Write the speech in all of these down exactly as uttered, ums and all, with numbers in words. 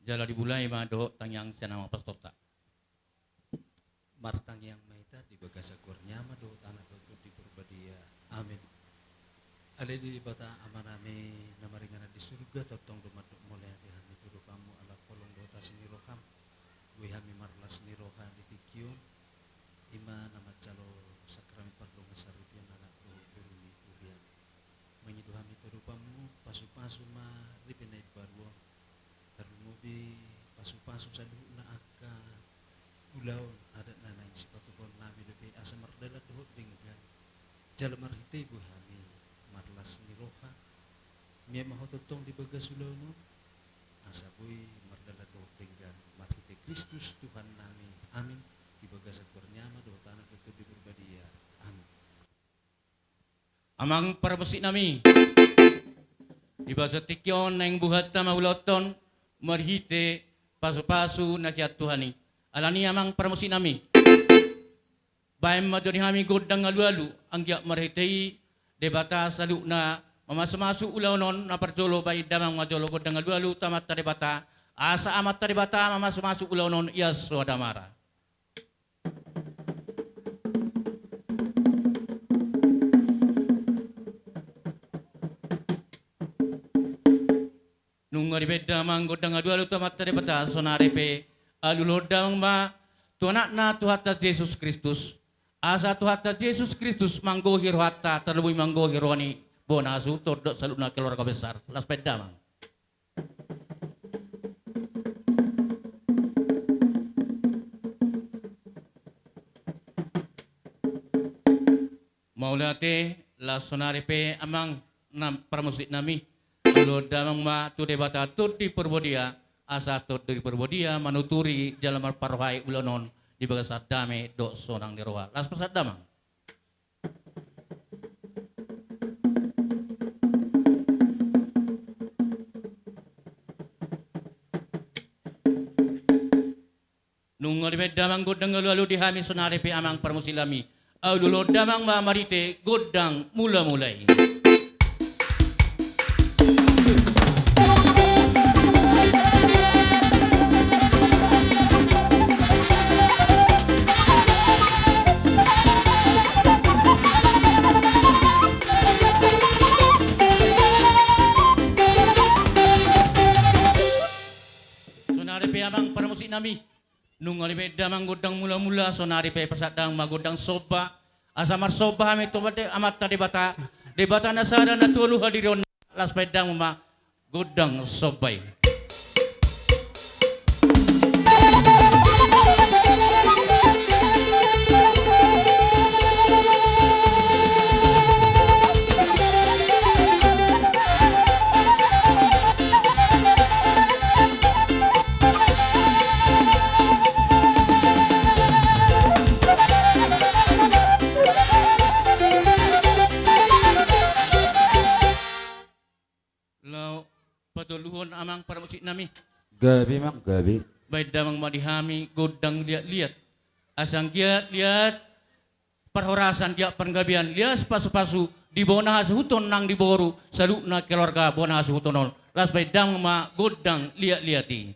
Jala dimulai ma dohot tangiang sian amang pastorta. Martangiang ma hita di bagasan goar ni Ama dohot Anak dohot Tondi Porbadia. Amin. Ale Debata Amanami na maringanan di surga, tongtong do mandok mauliate hami tu adopanMu ala holong dohot asi ni rohaM, boi hami marlas ni roha di tingki on, i ma na manjalo sakramen pardongansaripeon anak dohot boru ni huria. Mangido hami tu adopanMu, pasupasu ma ripe na imbaru on, tarlumobi pasupasu saluhutna angka ulaon adat na naeng sipatupaonnami dope asa mardalan dohot denggan. Jala marhite i boi hami marlas ni roha, mian ma Ho tongtong di bagas ulaon on, asa boi mardalan dohot denggan, marhite Kristus Tuhannami. Amin. Di bagasan goar ni Ama dohot Anak dohot Tondi Porbadia. Amin. Amang parmusiknami, di bagasan tingki on naeng buhanta ma ulaonta on marhite pasupasu na sian Tuhan i. Alani i amang parmusiknami, baen ma jo di hami gondang alualu, anggiat marhite i Debata saluhutna mamasumasu ulaon on. Na parjolo baen damang ma jolo gondang alualu tu Amanta Debata, asa Amanta Debata mamasumasu ulaon on, ia so adong mara. Nunga dibaen damang gondang alualu tu Amanta Debata, sonari pe alualuhon damang ma tu Anakna Tuhanta Jesus Kristus, asa Tuhanta Jesus Kristus manggohi rohanta, tarlumobi manggohi roha ni bona hasuhuton dohot saluhutna keluarga besar. Laos baen damang. Mauliate. Laos sonari pe amang parmusiknami, alualuhon damang ma tu Debata Tondi Porbadia, asa Tondi Porbadia manuturi jala mamparrohai ulaon on di bagasan dame dohot sonang ni roha. Laos pasahat damang. Nunga dibaen damang gondang alualu di hami, sonari pe amang parmusiknami, alualuhon damang ma marhite gondang mulamula i. Sonari pe amang parmusiknami, nunga dibaen damang gondang mulamula, sonari pe pasahat damang ma gondang somba, asa marsomba hami tu Amanta Debata, Debata na sada na tolu hadirionna. Laos baen damang ma gondang somba i. Laho patoluhon amang parmusiknami. Gabe amang, gabe. Baen damang ma di hami gondang liatliat, asa anggiat liat parhorasan, anggiat panggabean, lias pasupasu di bona hasuhuton nang di boru, saluhutna keluarga bona hasuhuton on. Laos baen damang ma gondang liatliat i.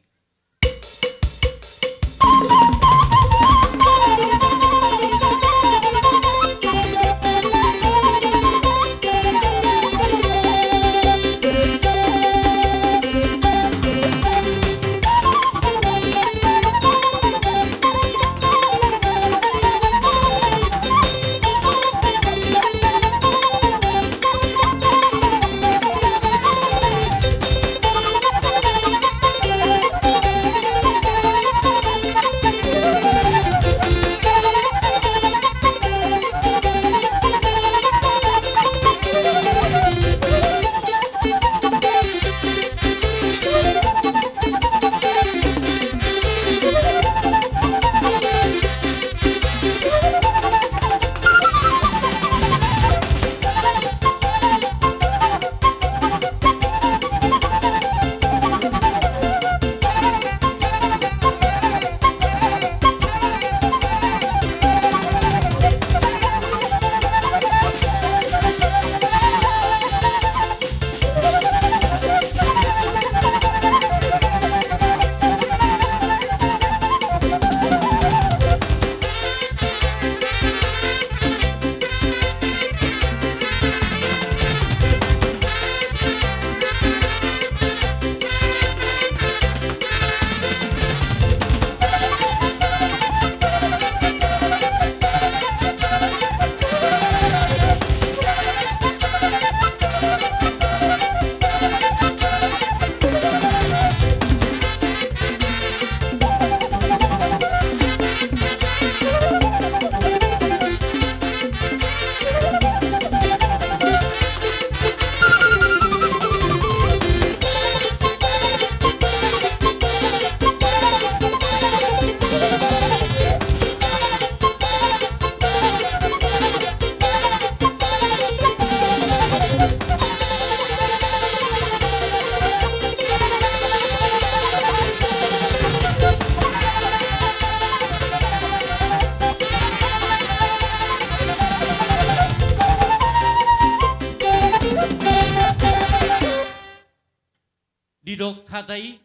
Hata i,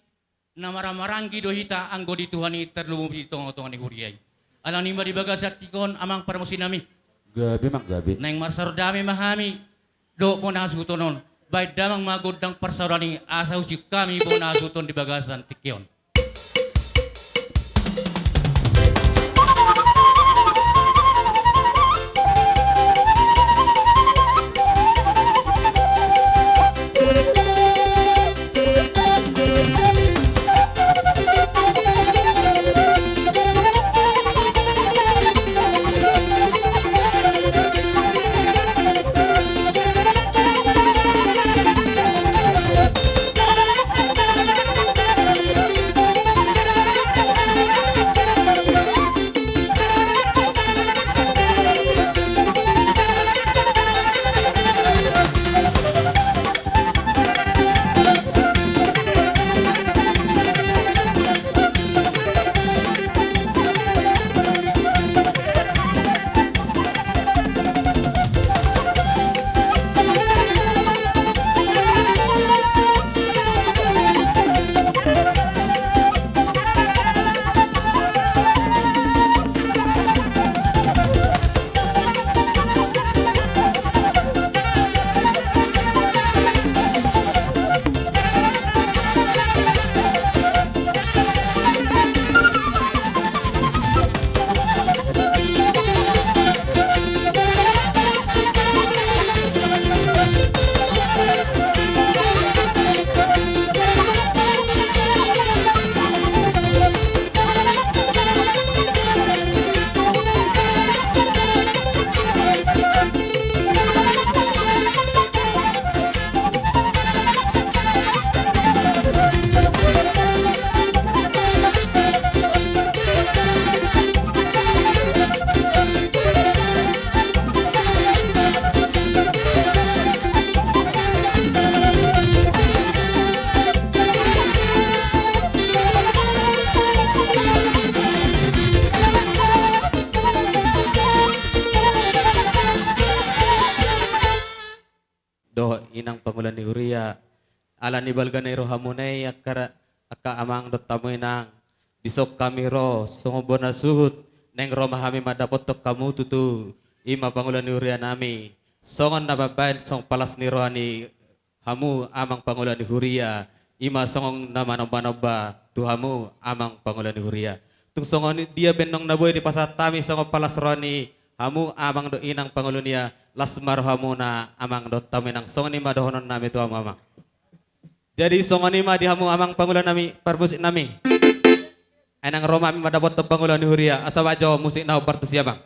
na marhahamaranggi do hita anggo di Tuhan i tarlumobi di tongatonga ni huria i. Alani i ma di bagasan tingki on amang parmusik nami. Gabe, amang, gabe. Naeng marsardame ma hami dohot bona hasuhuton on. Baen damang ma gondang parsaoran i asa husihut hami bona hasuhuton di bagasan tingki on. Dohot inang pangula ni huria, ala ni balga ni rohamuna i angka, angka amang dohot hamu inang, dison hami ro songon bona suhut, naeng ro ma hami mandapothon hamu tutu, i ma pangula ni huria nami, songon na mambahen songon palas ni roha ni hamu amang pangula ni huria, i ma songon na manombanomba tu hamu amang pangula ni huria. Tung songon dia be annon na boi dipasahat hami songon palas roha ni hamu amang dohot inang pangula ni huria, las ma rohamuna amang dohot hamu inang, songon i ma dohonon nami tu hamu amang. Jadi songon i ma di hamu amang pangula nami, parmusik nami. Ai nang ro ma hami mandapothon pangula ni huria, asa baen jo musik na hombar tusi amang.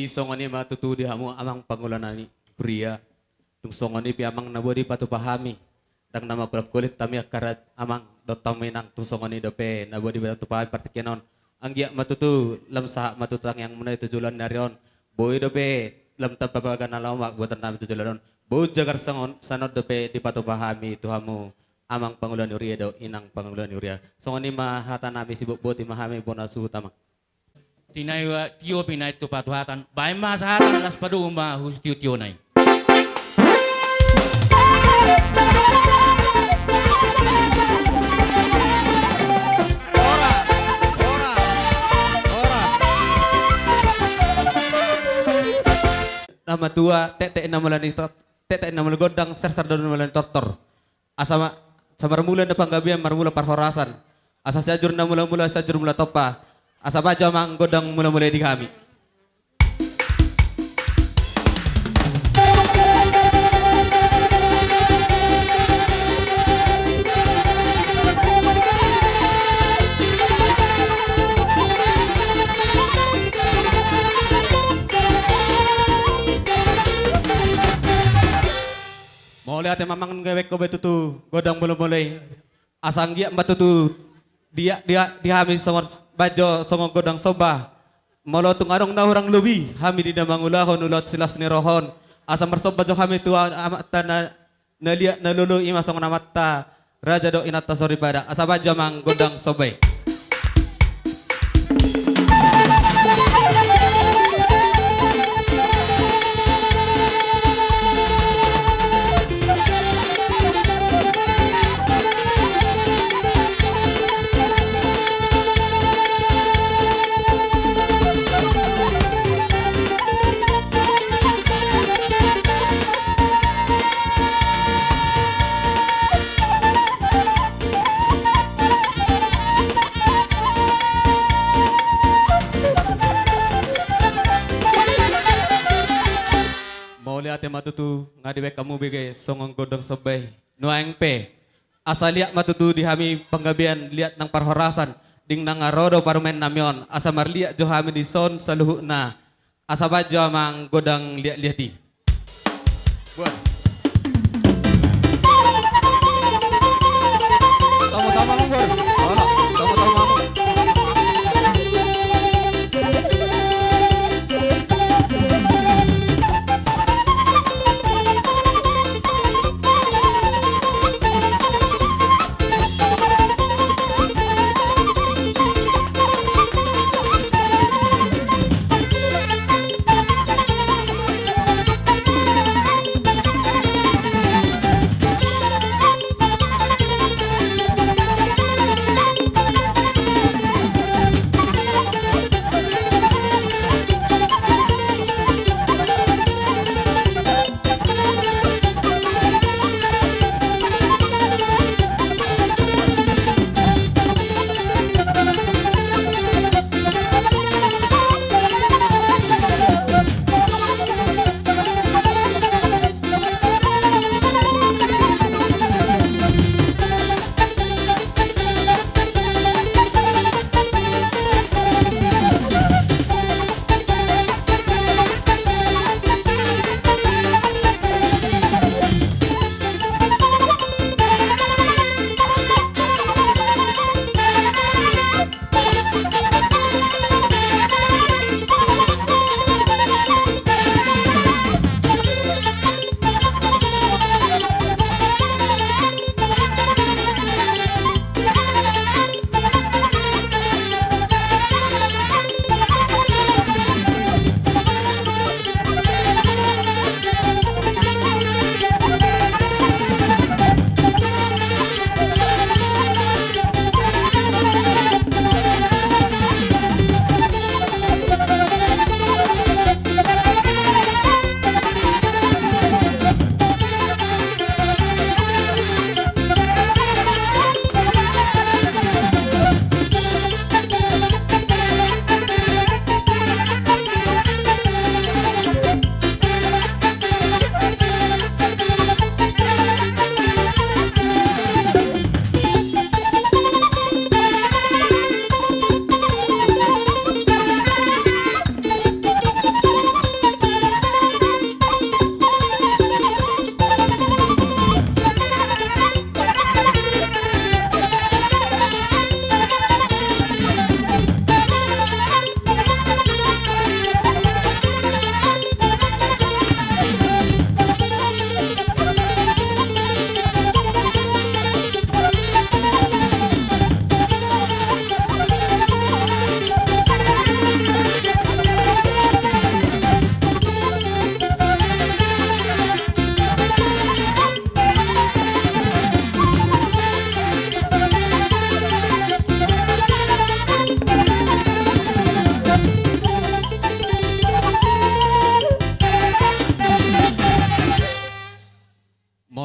Songon i ma tutu di hamu amang pangula ni huria. Tung songon i pe amang na boi dipatupa hami. Ndang na mangkulit-kulit hami angka raja amang dohot hami inang, tung songon i dope na boi dipatupa hami partingkian on. Anggiat ma tutu lam sahat ma tu tangiangmuna i tu joloan ni ari on. Boi dope lam tamba bagana lomak buatan nami tu joloan on. Boi jagar songon sanon dope dipatupa hami tu hamu amang pangula ni huria dohot inang pangula ni huria. Songon i ma hata nami, sibotboti ma hami bona suhut amang. Tinaia tio pinaet tu patuhatan, baen ma hasahatan, las padomu ma husitiotio na i. Horas, horas, horas. Na matua, tektek na mula ni tot-, tektek na mula gondang, sarsar do na mula ni tortor. Asa ma-, asa marmula na panggabean, marmula parhorasan. Asa Sianjur na mula-mula, Sianjur mula tompa. Asa bahen jo amang gondang mula-mula i di hami. Mauliate ma amang, gabe ho be tutu gondang mula-mula i. Asa anggiat ma tutu di, di, di hami songon bahen jo songon gondang somba. Molo tung adong na hurang lobi hami di na mangulahon ulaon silas ni roha on, asa marsomba jo hami tu a-, amanta na, na liat na lolo, i ma songon amanta raja dohot inanta soripada. Asa bahen jo amang gondang somba i. Mauliate ma tutu, nga dibaen hamu be songon gondang somba i. Nuaeng pe, asa liat ma tutu di hami panggabean, liat nang parhorasan, ding nang ro do parumaen nami on, asa marliat jo hami dison saluhutna. Asa bahen jo amang gondang liat-liat i. Buat. Tama-tama mundur. Olo, tama-tama mundur.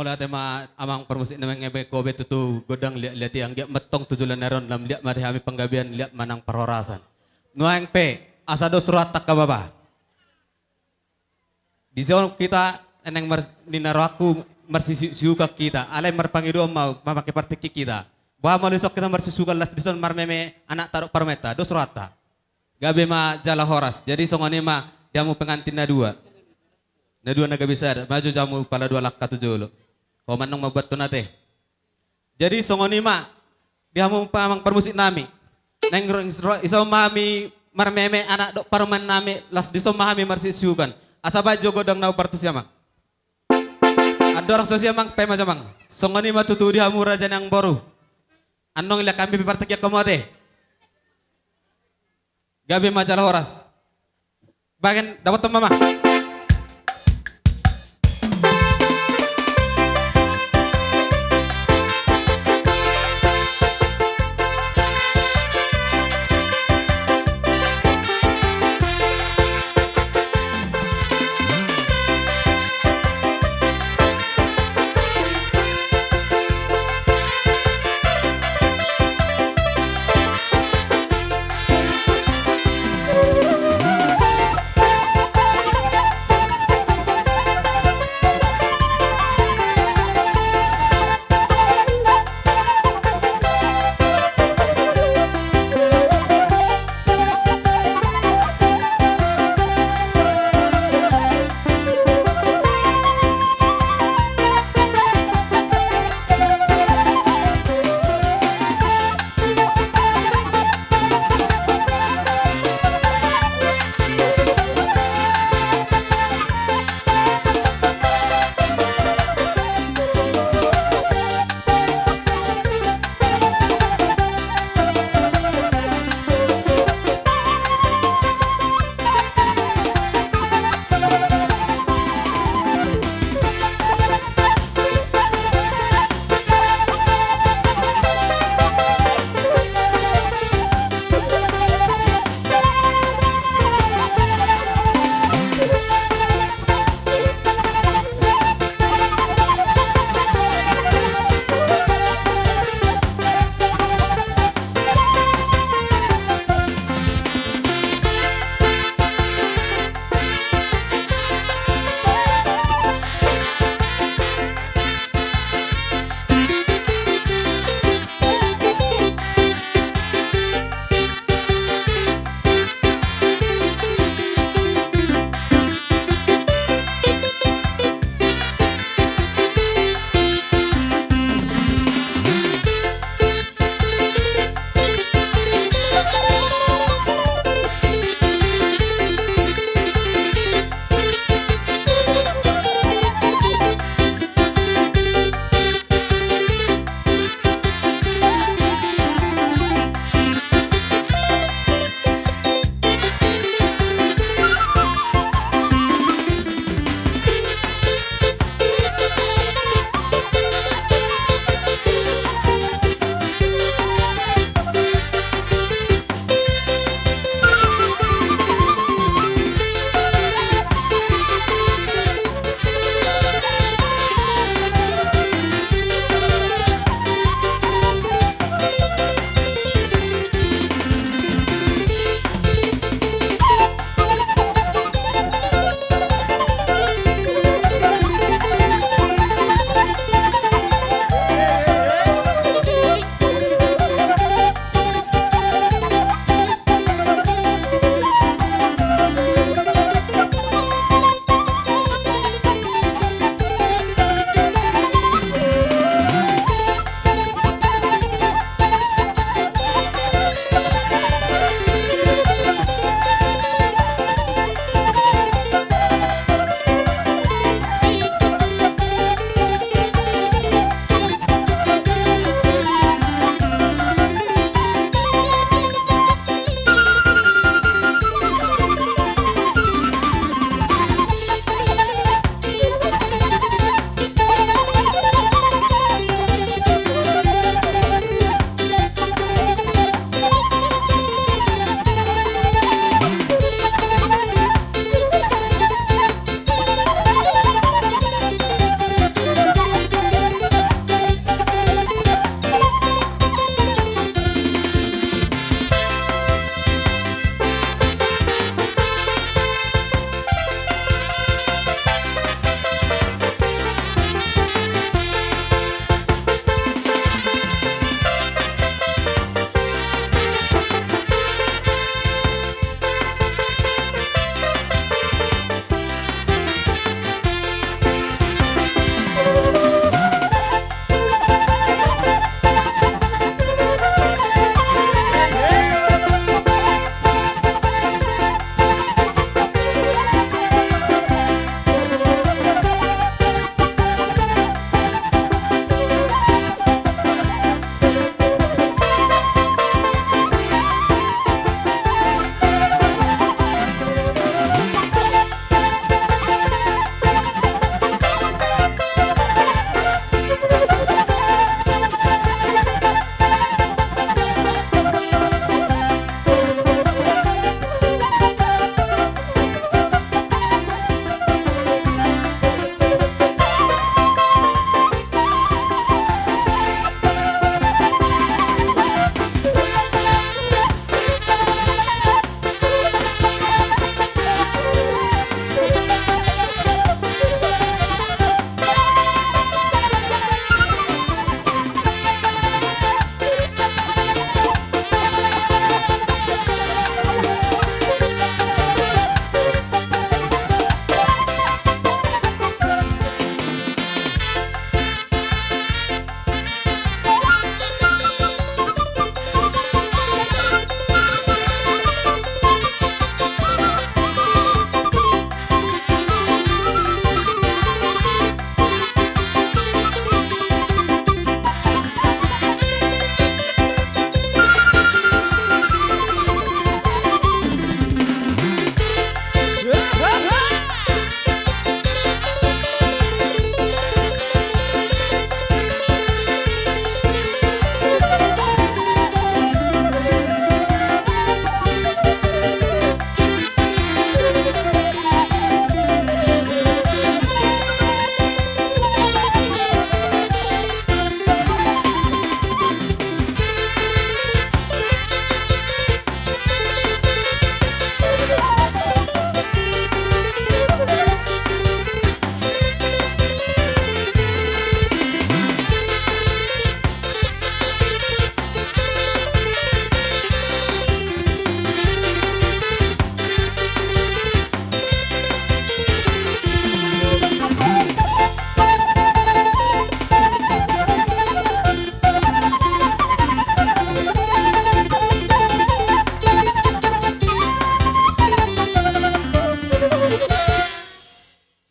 Mauliate ma amang parmusik na mangebe, gabe tutu godang liat-liat i, anggiat ma tong tu joloan ni ari on lam liat ma di hami panggabean, liat ma nang parhorasan. Nuaeng pe asa dos rohanta angka bapa. Dison hita naeng mar-, ninna rohangku, marsisiukan hita, alai marpangidoan ma, mamake partingki hita. Boha molo dison hita marsisiukan, las dison marmeme anakta dohot parumaenta, dos rohanta. Gabe ma jala horas. Jadi songon i ma di hamu pengantin na dua. Na dua na gabe sada, maju jo hamu pala dua langkah tu jolo. Ho ma annon mambuat tu na te. Jadi songon i ma di hamu amang parmusik nami. Naeng ro-, ro-, dison ma hami marmeme anak dohot parumaen nami, las dison ma hami marsisiukan. Asa baen jo gondang na hombar tusi amang. Andorang so siap amang, baen ma jo amang. Songon i ma tutu di hamu raja nang boru. Annon liat hami pe partingkian hamu ate. Gabe ma jala horas. Baen, dapothon ma amang.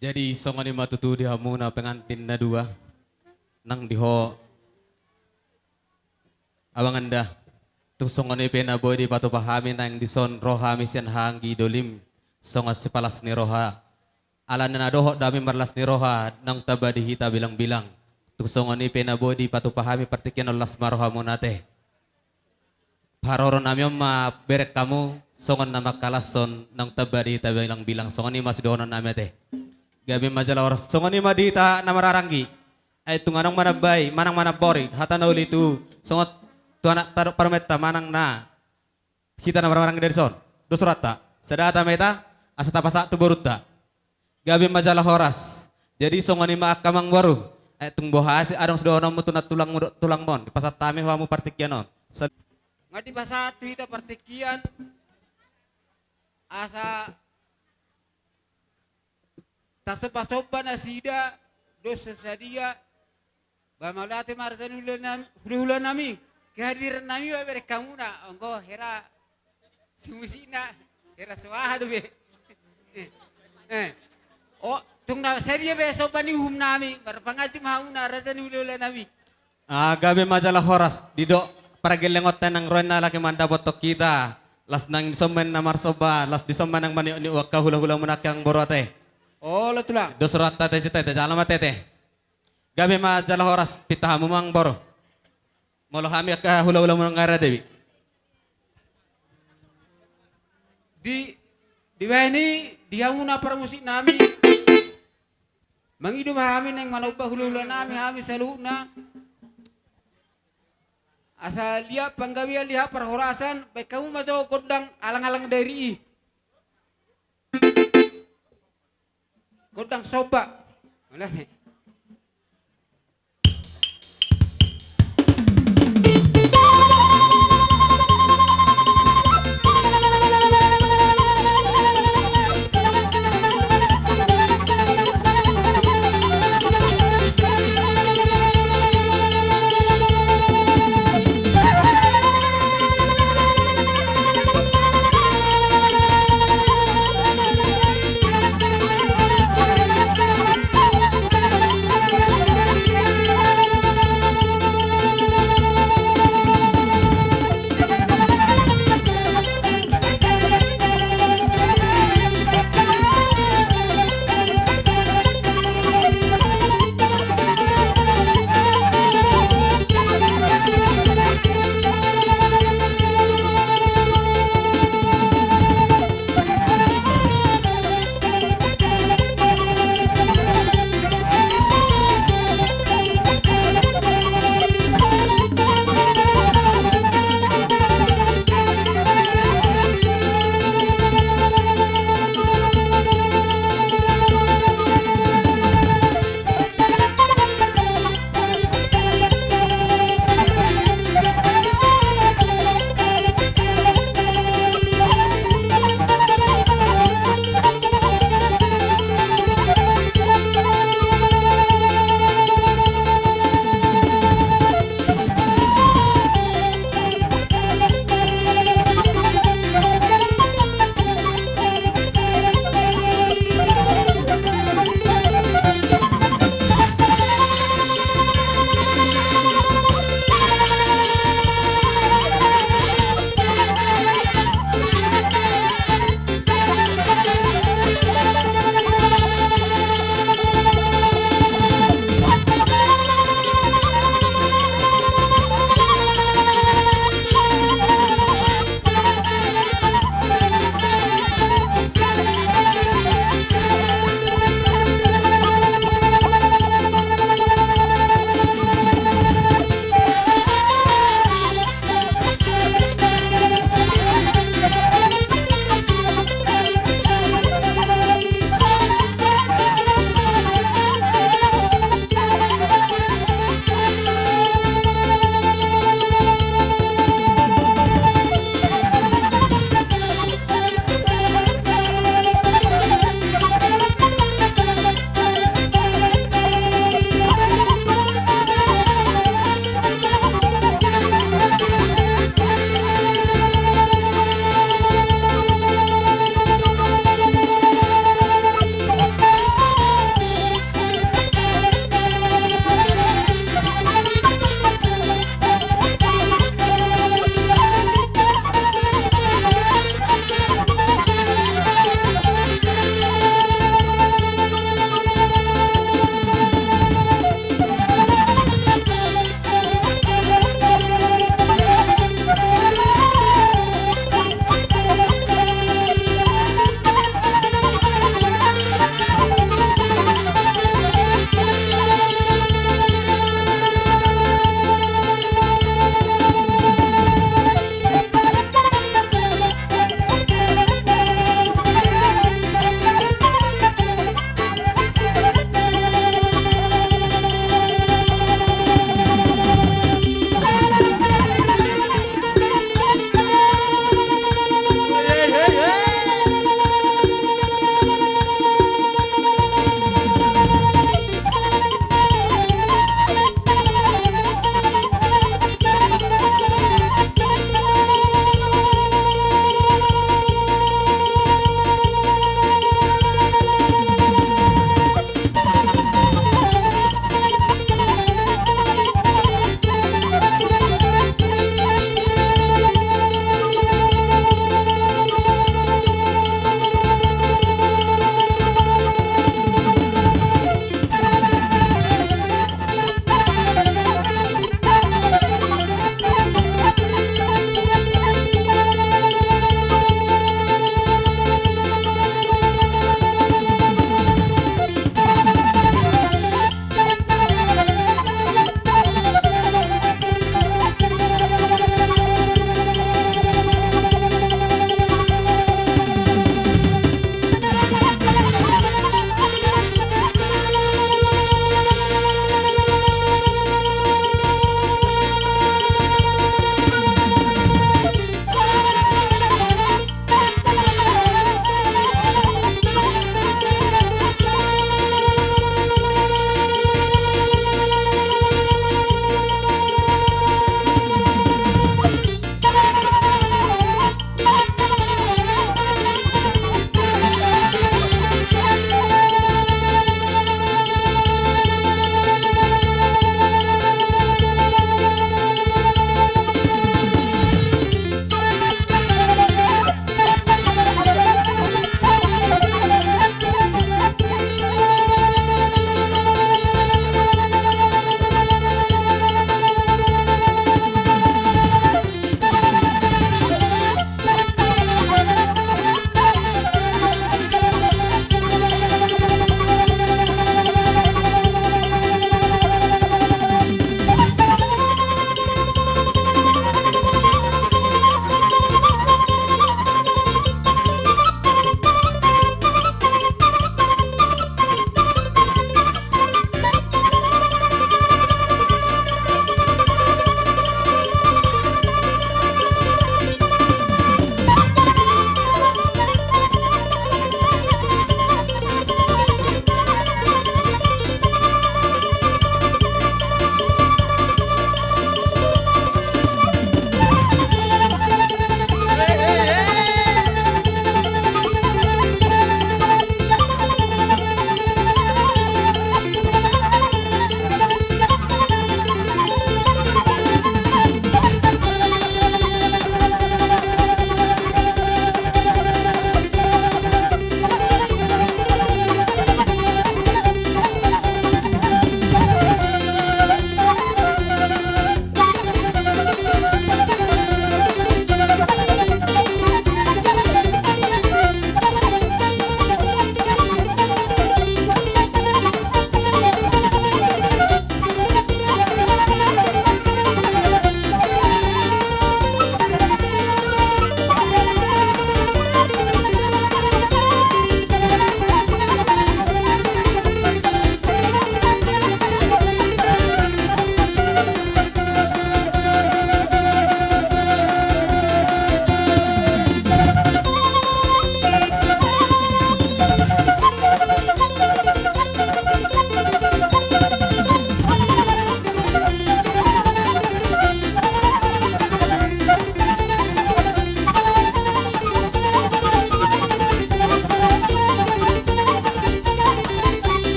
Jadi songon i ma tutu di hamuna pengantin na dua, nang di ho abang anda. Tung songon i pe na boi dipatupa hami naeng dison ro hami sian haha anggi dolim songon sipalas ni roha. Alana na dohot do hami marlas ni roha naung tamba di hita bilang-bilang. Tung songon i pe na boi dipatupa hami partingkian on, las ma rohamuna ate. Haroro nami on ma bereng hamu songon na mangkalashon naung tamba di hita bilang-bilang, songon i ma sidohonon nami ate. Gabe ma jala horas, songon i ma di hita na marhaha anggi. Ai tung adong manambai manang manambori hata na uli tu songon tu anakta dohot parumaenta manang na hita na marhaha anggi dison. Dos rohanta, sada hata ma hita asa tapasahat tu borunta. Gabe ma jala horas. Jadi songon i ma angka amangboru. Ai tung boha asa adong sidohononmu tu nantulangmu dohot tulangmon, dipasahat hami hamu partingkian on. Sal- Nga dipasahat tu hita partingkian asa tasomba-somba nasida dos sadia. Ba mauliate ma raja ni hula-, hulahula nami. Kehadiran nami ba bereng hamuna, anggo hera simusikna, hera so aha dope. Eh. O, tung na sadia be somba ni uhum nami, marpanganju ma hamuna raja ni hulahula nami. Ah, gabe ma jala horas, didok pargellengonta nang ro inna laki mandapothon hita. Las nang dison ma inna marsomba, las dison ma nang maniok ni angka hulahulamuna angka amangboru ate. Olo tulang. Dos rohanta ate, sita ate, jala ma ate ate. Gabe ma jala horas, pinta hamu ma amangboru. Molo hami angka hulahulamuna nga ra debi. Di, dibahen i di hamuna parmusik nami. Mangido ma hami naeng manomba hulahula nami hami saluhutna. Asa liat panggabean liat parhorasan, baen hamu ma jo gondang alang-alang dairi i. Gondang somba. Mauliate.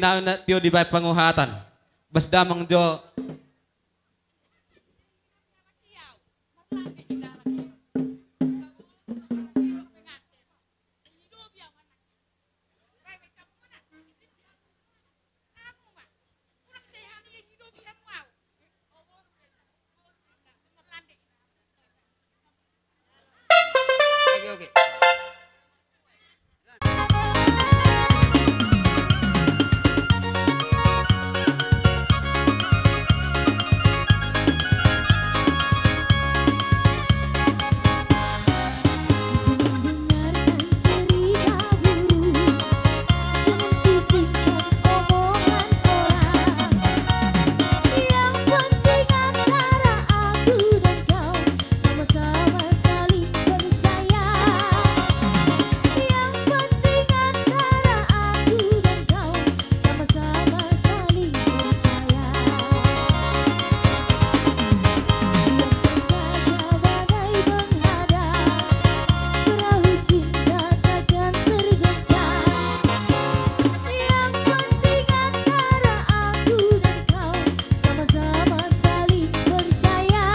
Tinaon na tio dibaen panguhatan. Bas damang jo. Oke, oke. Jangan dengarkan cerita burung, jangan pusingkan omongan orang. Yang penting antara aku dan kau sama-sama saling percaya. Yang penting antara aku dan kau sama-sama saling percaya. Biarkan saja badai menghadang, perahu cinta takkan tergoncang. Yang penting antara aku dan kau sama-sama saling percaya.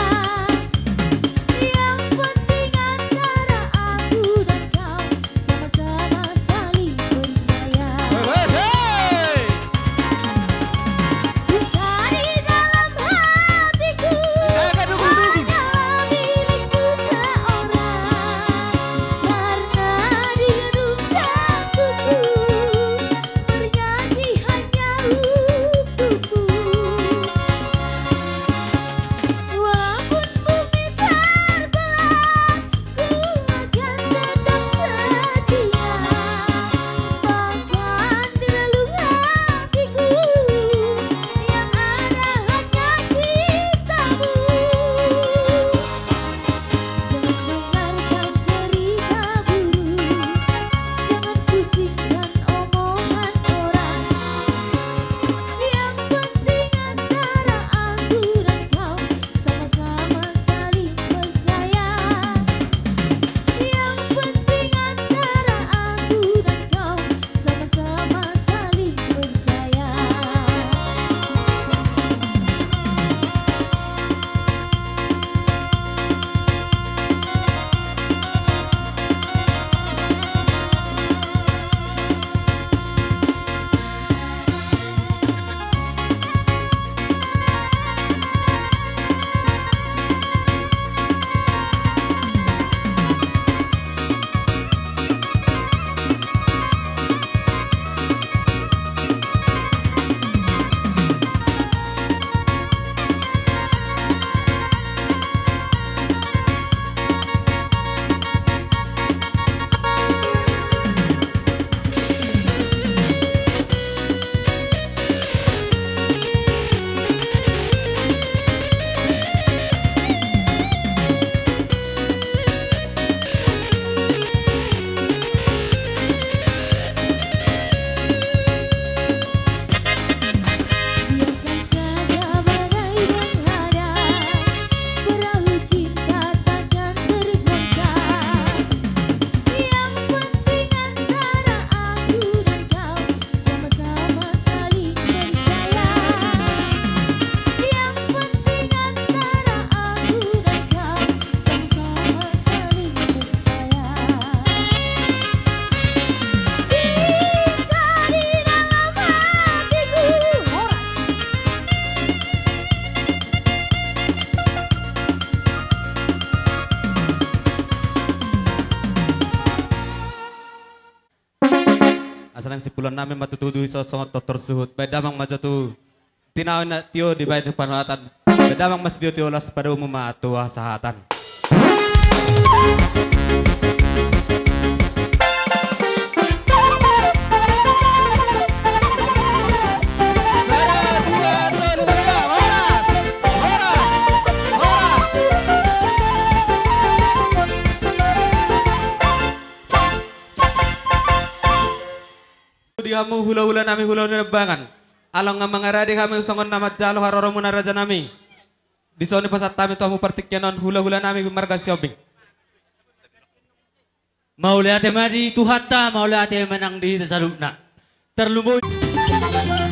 Yang penting antara aku dan kau sama-sama saling percaya. Hei, hei, hei. Suka di dalam hatiku hanyalah milikmu seorang. Karena di gedung jantungku bernyanyi hanya untukmu. Walaupun bumi terbelah, ku akan tetap setia. Bahkan di relung hatiku yang ada hanya cintamu. Jangan dengarkan cerita burung, jangan pusingkan omongan orang. Yang penting antara aku dan kau sama-sama saling percaya. Yang penting antara aku dan kau sama-sama saling percaya. Biarkan saja badai menghadang, perahu cinta takkan tergoncang. Yang penting antara aku dan kau sama-sama saling percaya. Yang penting antara aku dan kau sama-sama saling percaya. Cinta di dalam hatiku. Horas. Asa naeng simpulannami ma tutu di son songon tortor suhut. Baen damang ma jo tu tinaon na tio dibaen panguhatan. Baen damang ma sitio-tio, las padomu ma tu hasahatan. Di hamu hula-hula nami, hula-hula Limbangan. Ala nga mangarade hami songon na manjalo haroromuna, raja nami. Dison i pasahat hami tu hamu partingkian on, hula-hula nami marga Sihombing. Mauliate ma di Tuhanta, mauliate ma nang di hita saluhutna. Tarlumobi.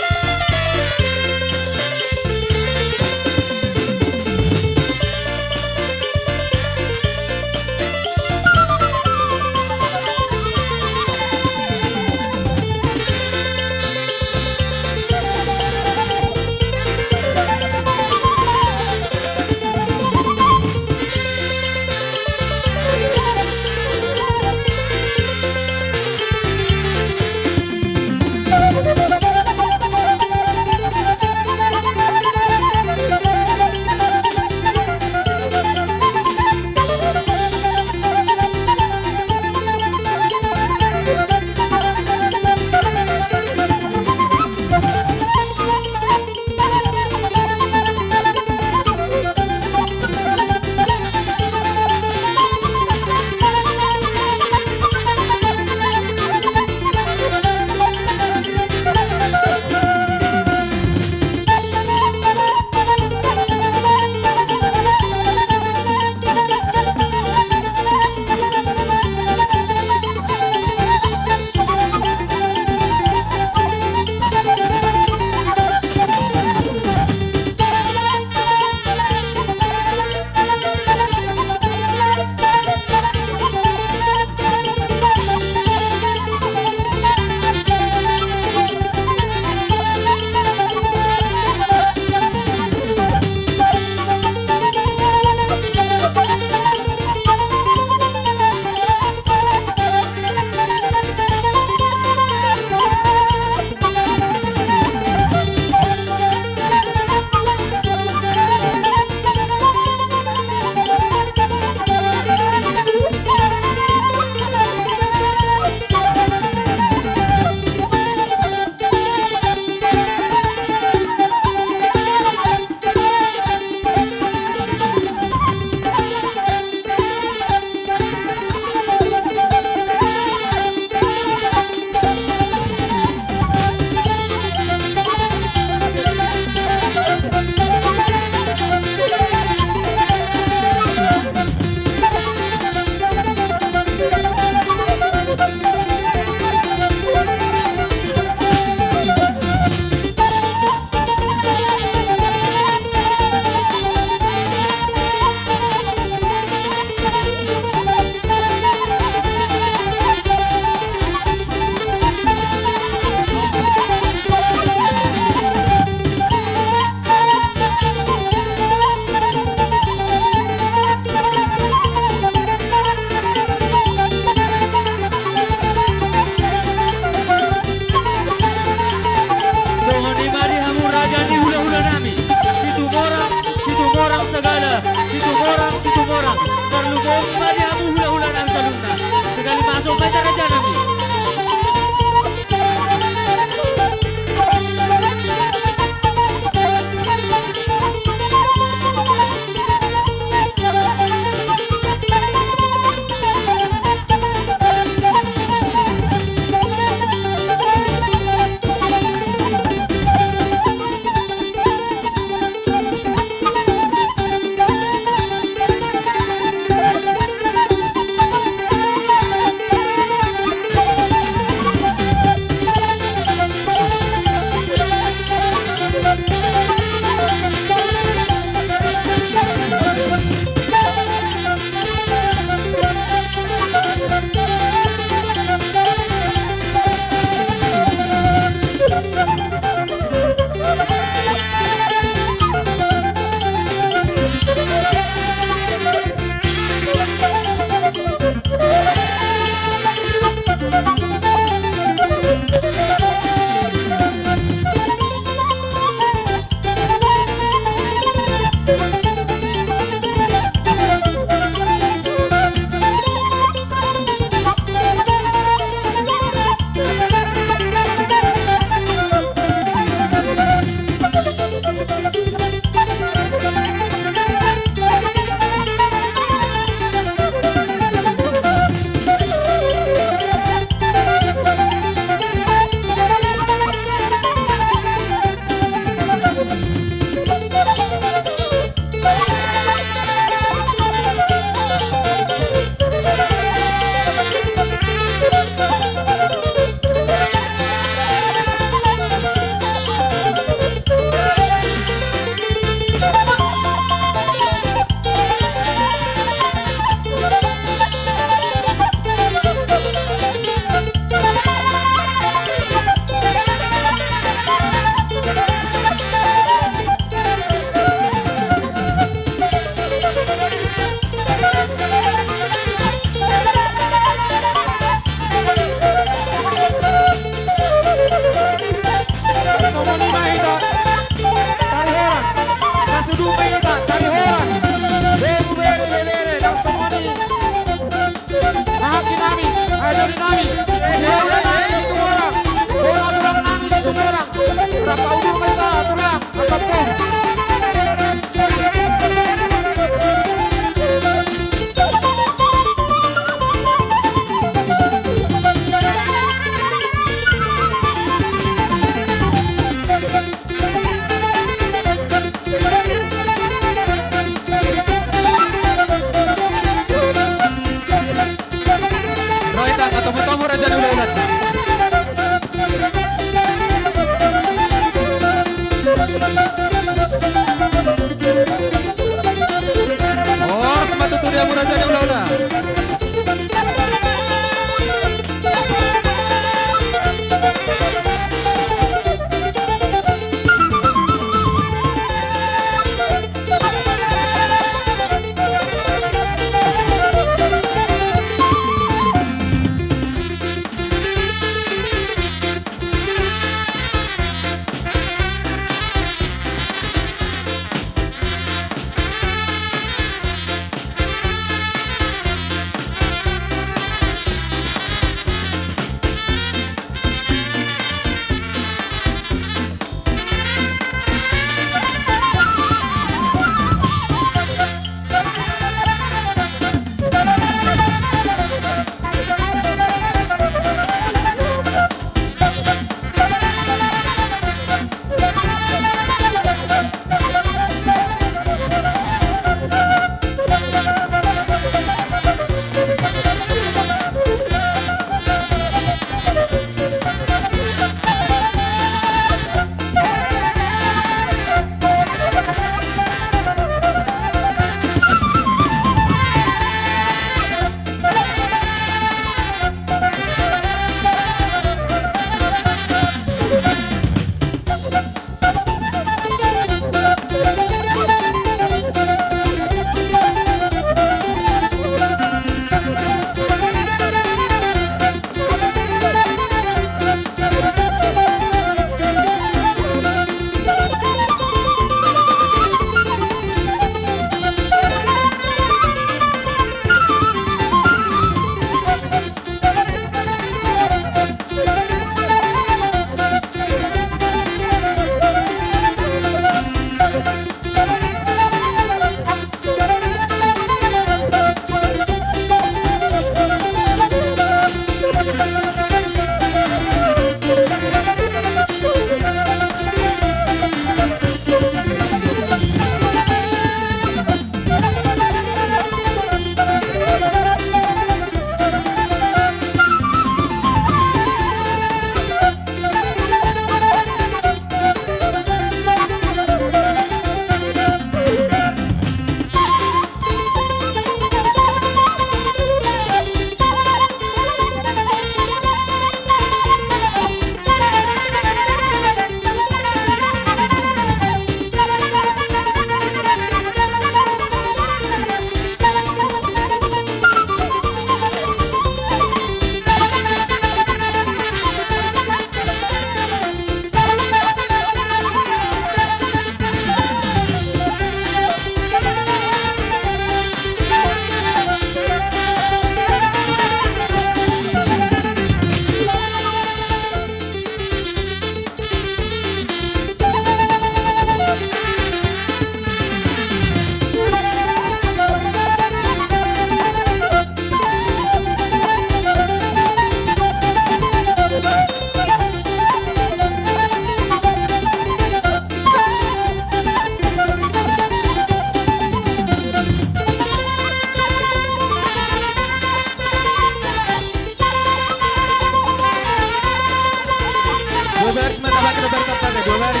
Dua baris ma tapakai, dua baris, apa dua baris.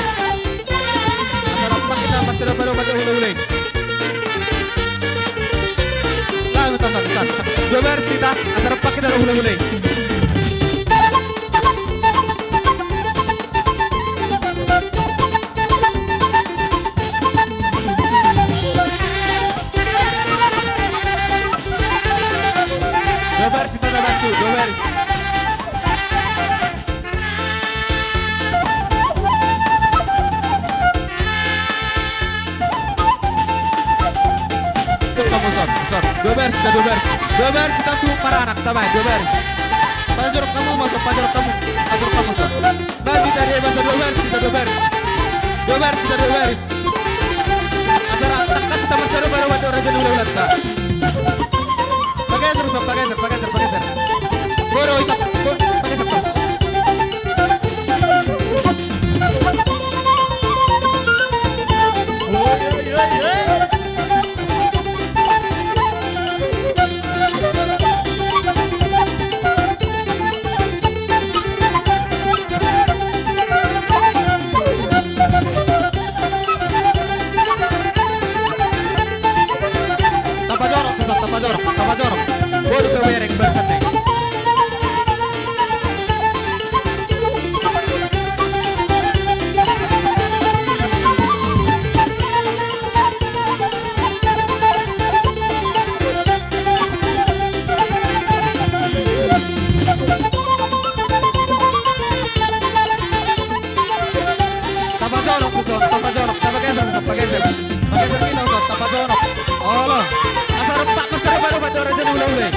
Asa rap hita marsidohot-dohot hulahula i. Lalu tasan, tasan. Dua baris hita, asa rap hita hulahula i. Dua baris hita, dua baris, dua baris. Son, son, son. Dua baris hita, dua baris. Dua baris hita, son, paranak, tabaen, dua baris. Pajorok hamu ma, son, pajorok hamu. Pajorok hamu, son. Baen hita dia, baen, dua baris hita, dua baris. Dua baris hita, dua baris. Asa rap, tangkas hita marsidohot-dohot baru mandok raja ni hulahulanta. Pageser, son, pageser, pageser, pageser. Boru, isa, bo-, pageser, pageser. Tapajorok, tapajorok, tapajorok. Boru pe bereng bersen nih. Tapajorok, son, tapajorok, tapageser, son, pageser. Pageser hita, son, tapajorok. Olo. Asa rap, marsidohot-dohot baru mandok raja ni hulahula i.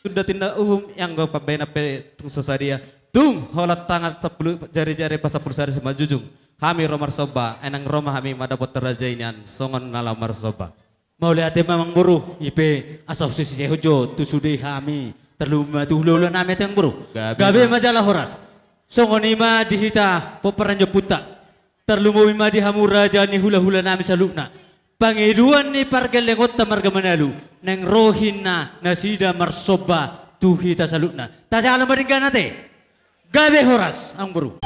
Suda tinda uhum, ianggo pambahenan pe tung so sadia. Tung holan tangan sampulu, jari-jari pasampulu sada simanjujung. Hami ro marsomba, ai nang ro ma hami mandapothon raja i nian, songon na laho marsomba. Mauliate ma amangboru, i pe asa husisehon jo tu sude hami, tarlumobi ma tu hulahula nami, ate amangboru. Gabe ma. Gabe ma jala horas. Songon i ma di hita pomparan ni ompunta. Tarlumobi ma di hamu raja ni hulahula nami saluhutna. Pangidoan ni pargellengonta marga Manalu, naeng ro ninna nasida marsomba tu hita saluhutna. Tajalo ma denggan, ate. Gabe horas, amangboru.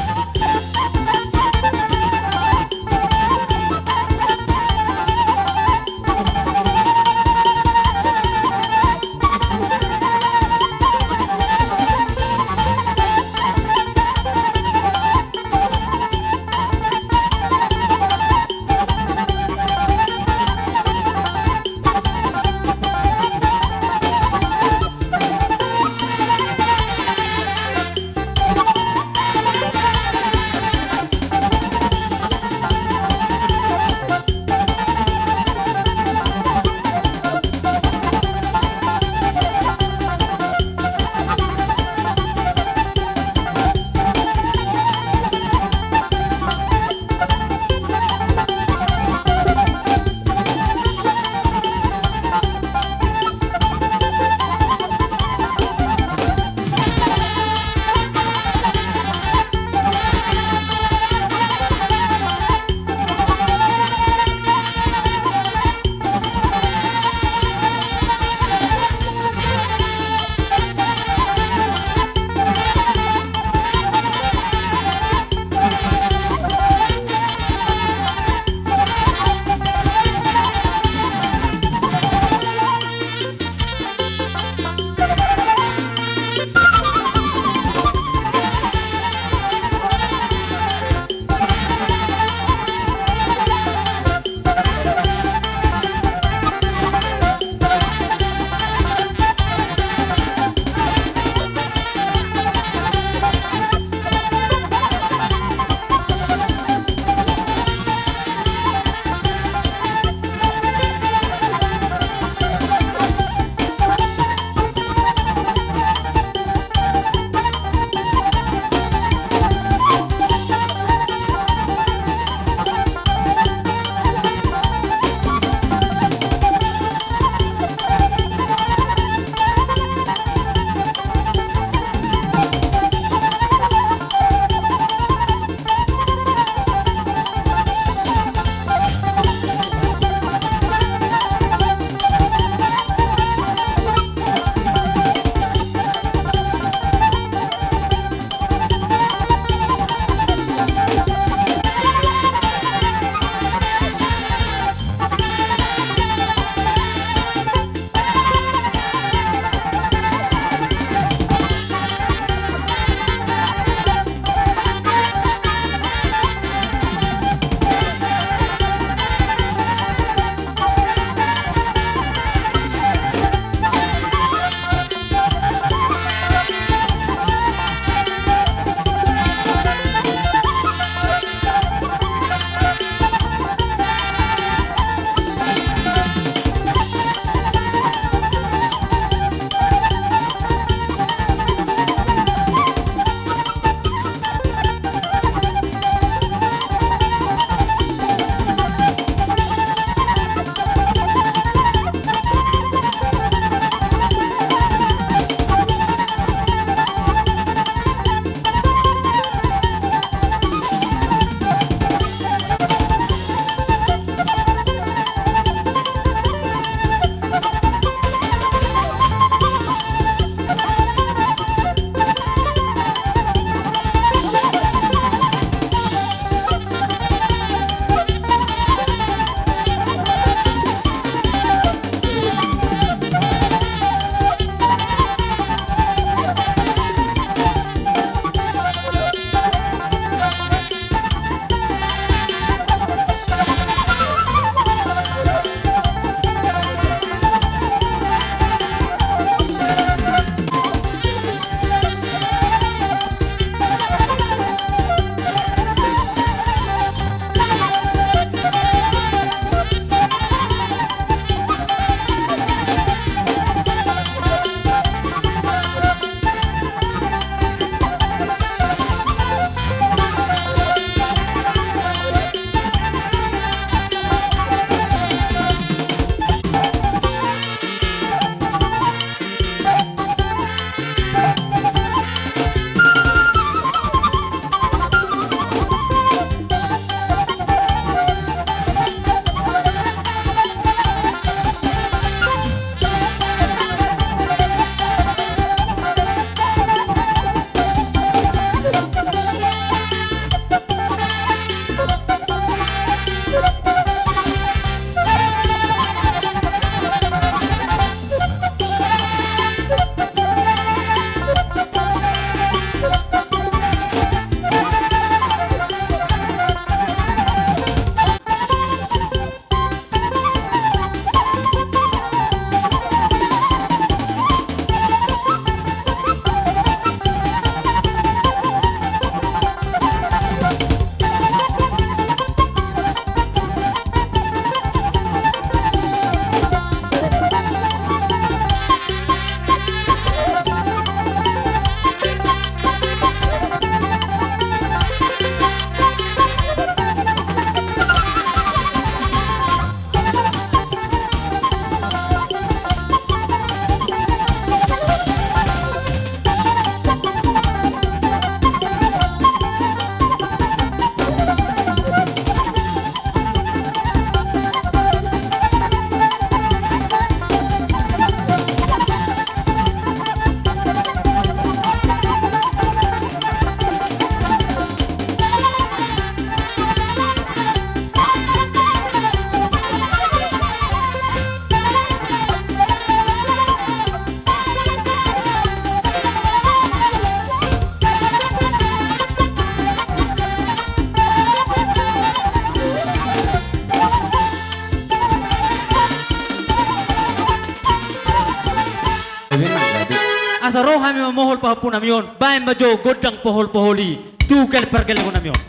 ro hami mamohol pahompu nami on, baen ma jo gondang pohol-pohol i tu gelleng pargellengon nami on.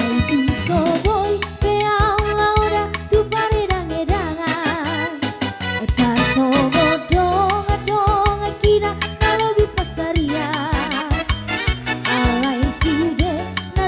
Ai tung so boi pe au laho da tu paredangedangan, tarsongon dongan-dongan hita na lobi pansarian. Alai sude na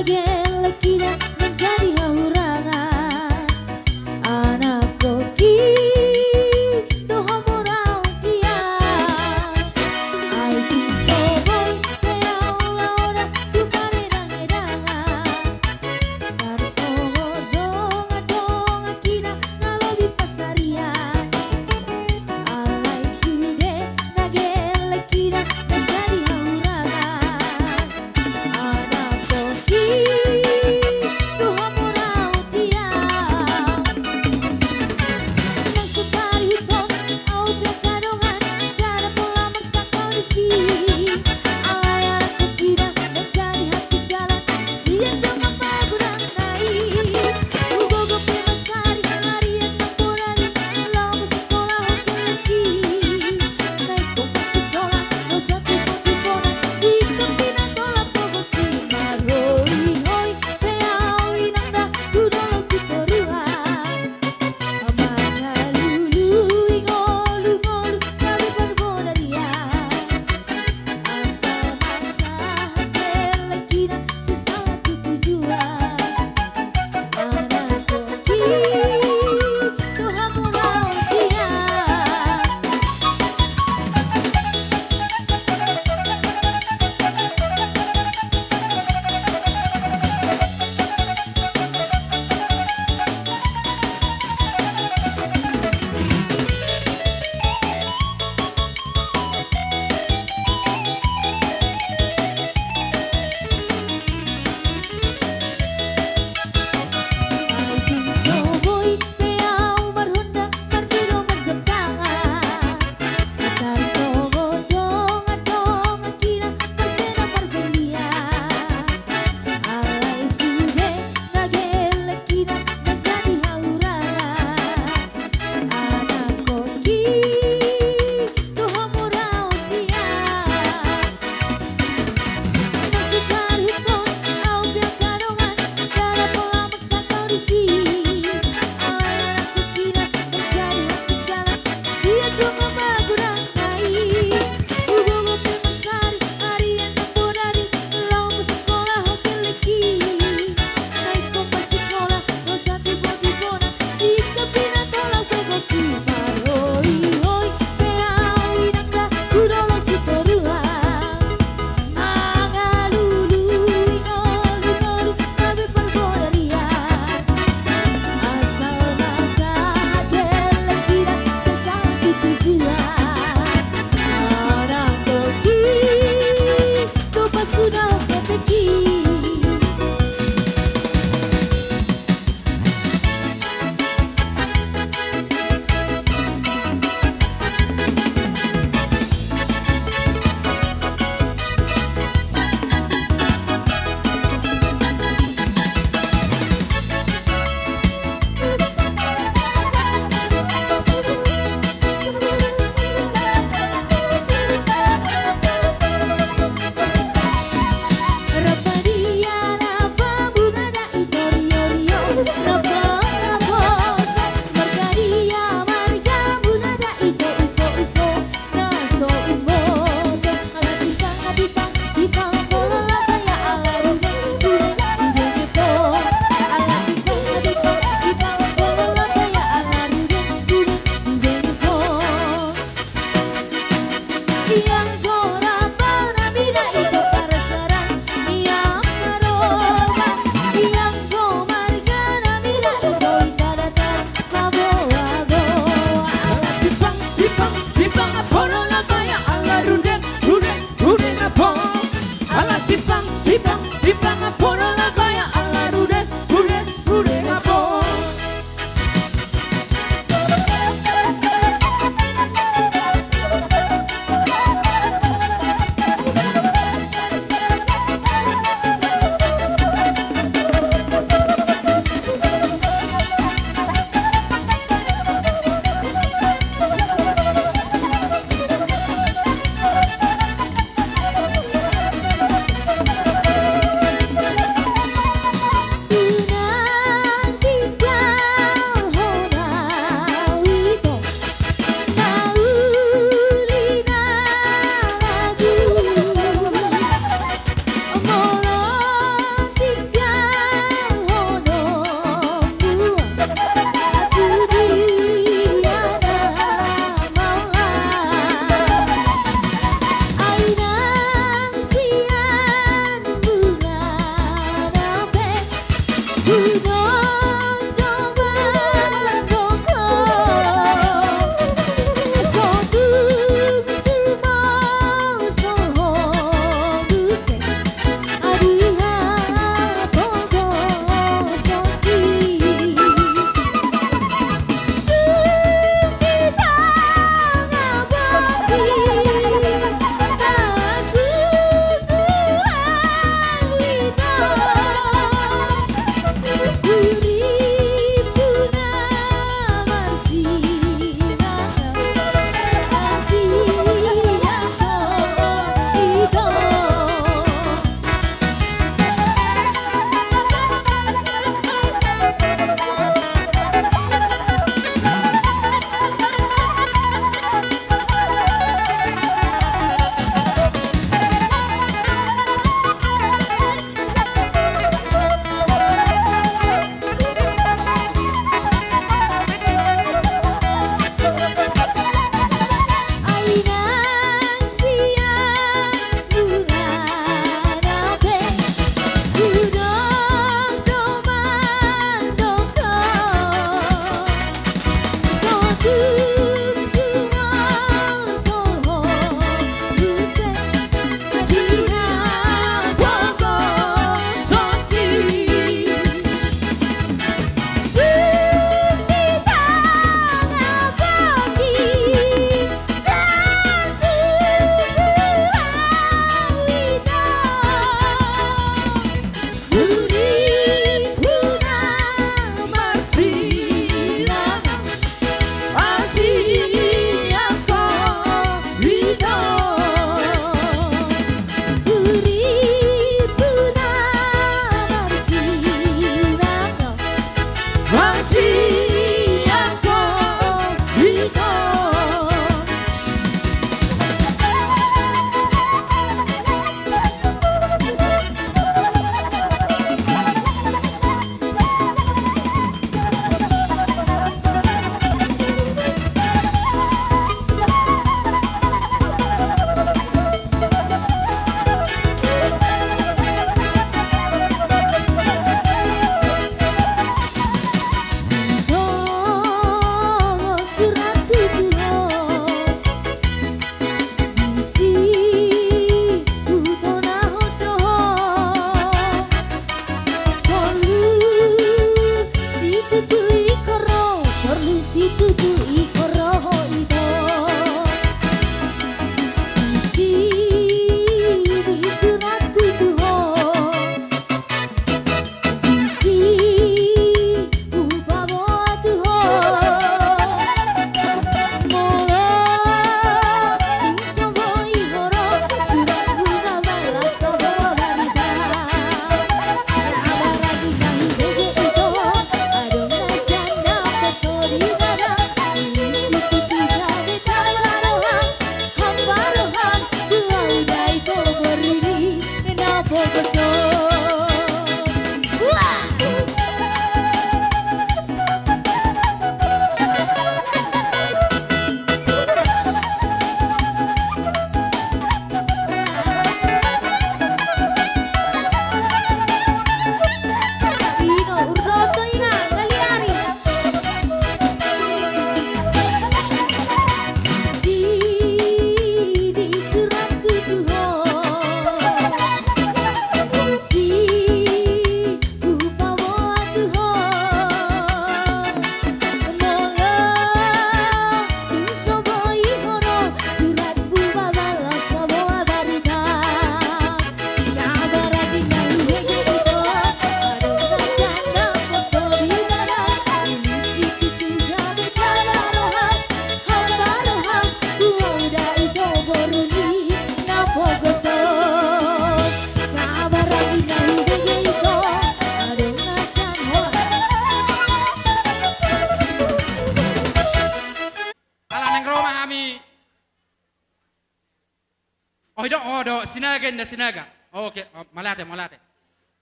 Odo, Sinaga, Inda Sinaga. Oke, oh, mauliate, mauliate.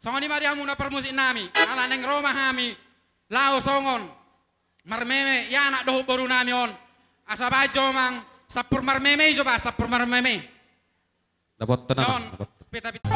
Songon i ma di hamu na parmusik nami, ala naeng ro ma hami laho songon marmeme, i anak dohot boru nami on. Asa baen jo amang sampur marmeme i jo ba, sampur marmeme. Dapotan, dapotan. Peta, peta.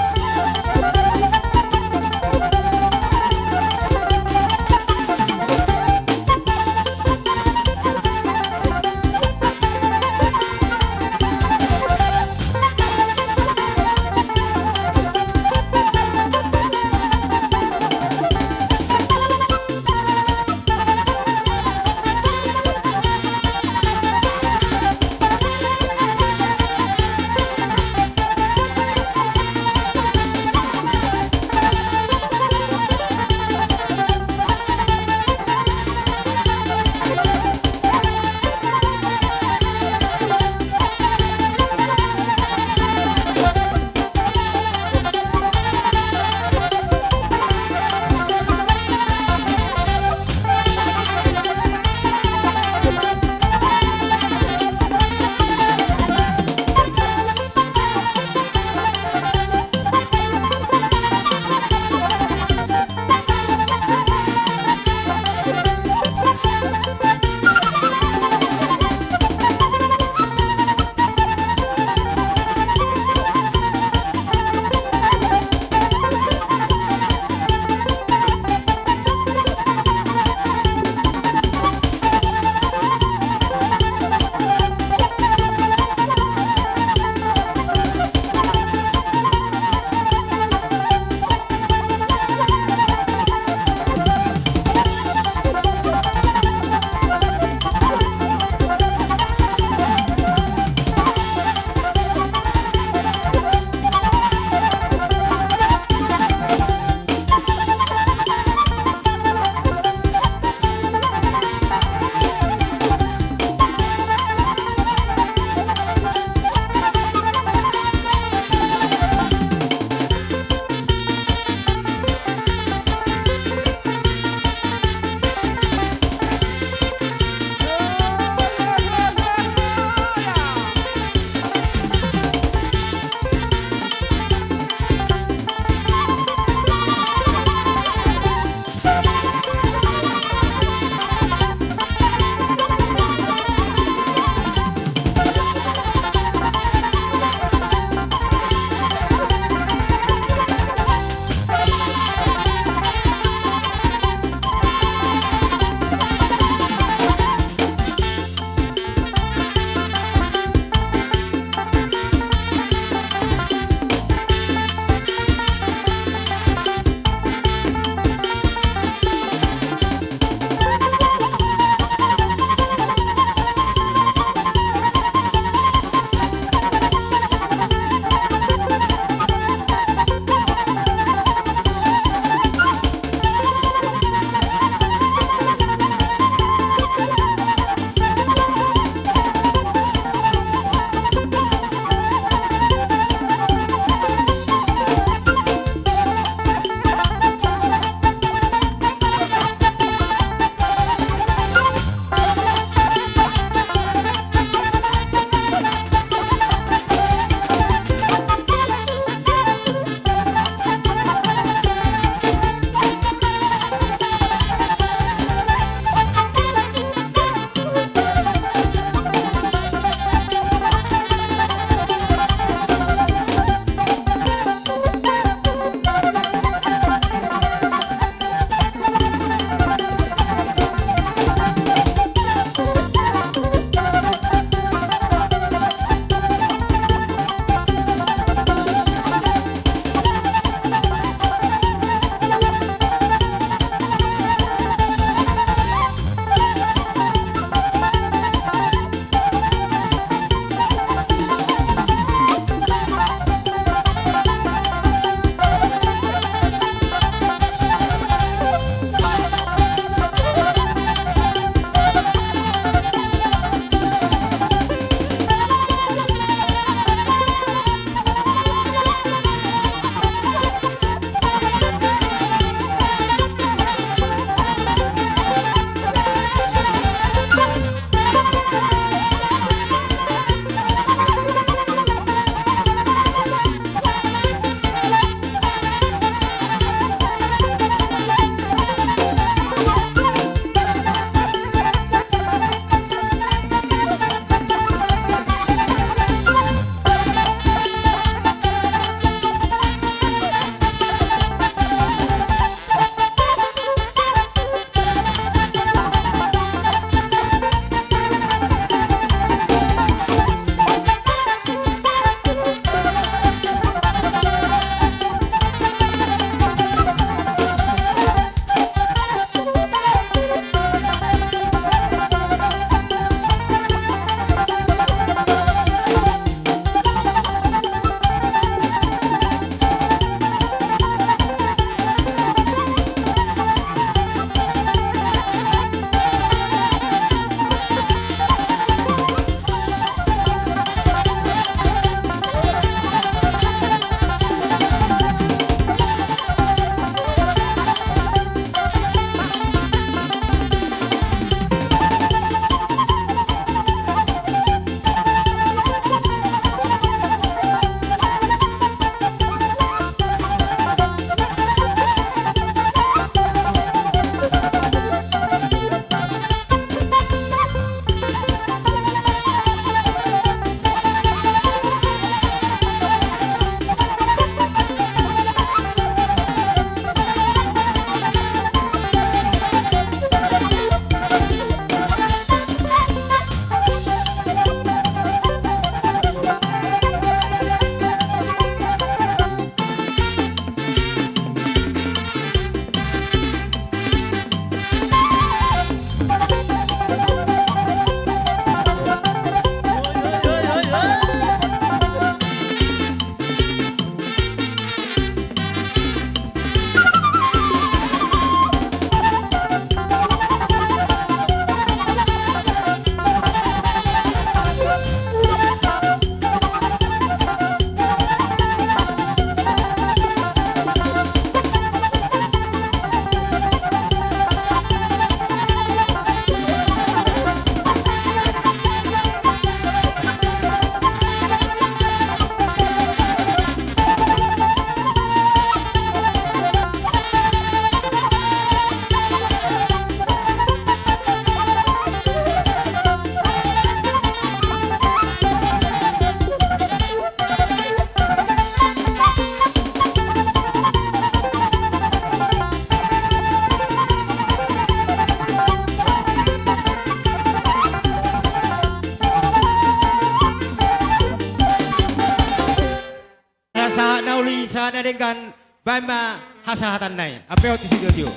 denggan, baen ma hasahatan nai. Ampe on di situ, tio.